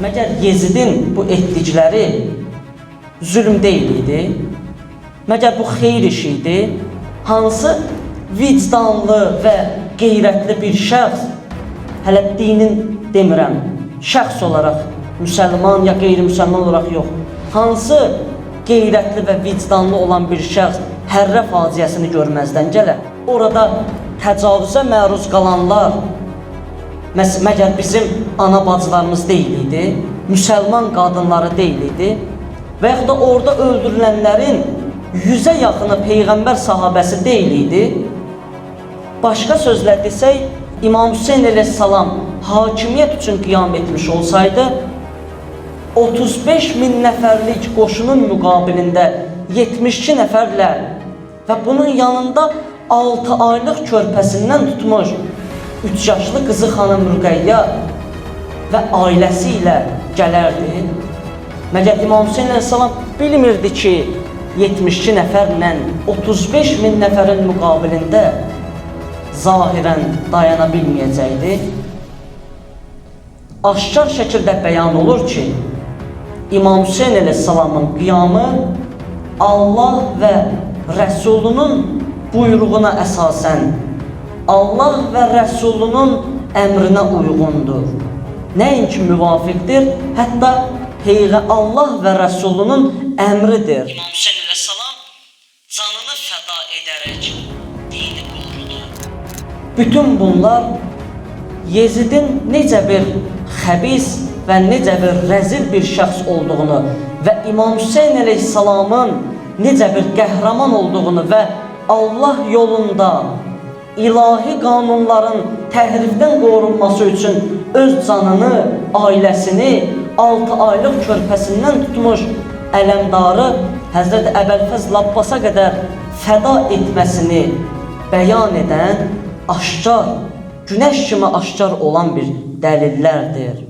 Məgər Yezidin bu etdikləri zülm deyil idi? Məgər bu xeyir işi idi? Hansı vicdanlı və qeyrətli bir şəxs, hələ dinin demirəm, şəxs olaraq, müsəlman ya qeyri-müsəlman olaraq yox, hansı qeyrətli və vicdanlı olan bir şəxs Hərrə faciəsini görməzdən gələr? Orada təcavüzə məruz qalanlar məgər bizim ana bacılarımız deyil idi? Müsəlman qadınları deyil idi? Və yaxud da orada öldürülənlərin 100-ə yaxını peyğəmbər sahabəsi deyil idi? Başqa sözlə desək, İmam Hüseyn əleyhissalam hakimiyyət üçün qiyam etmiş olsaydı, 35 min nəfərlik qoşunun müqabilində 72 nəfərlə və bunun yanında 6 aylıq körpəsindən tutmuş 3 yaşlı qızı xanım Rüqəyyə və ailəsi ilə gələrdi. Məgər İmam Hüseyn əleyhissalam bilmirdi ki, 72 nəfərlə 35 min nəfərin müqabilində zahirən dayana bilməyəcəkdi? Aşkar şəkildə bəyan olur ki, İmam Hüseyn əleyhissalamın qiyamı Allah və Rəsulunun buyruğuna əsasən Allah və Rəsulunun əmrinə uyğundur. Nəinki müvafiqdir, hətta Allah və Rəsulunun əmridir. İmam Hüseyn əleyhissalam canını fəda edərək dini qorudu. Bütün bunlar Yezidin necə bir xəbis və necə bir rəzil bir şəxs olduğunu və İmam Hüseyn əleyhissalamın necə bir qəhrəman olduğunu və Allah yolunda ilahi qanunların təhrifdən qorunması üçün öz canını, ailəsini 6 aylıq körpəsindən tutmuş ələmdarı Həzrəti Əbəlfəzl Abbasa qədər fəda etməsini bəyan edən aşkar, günəş kimi aşkar olan bir dəlillərdir.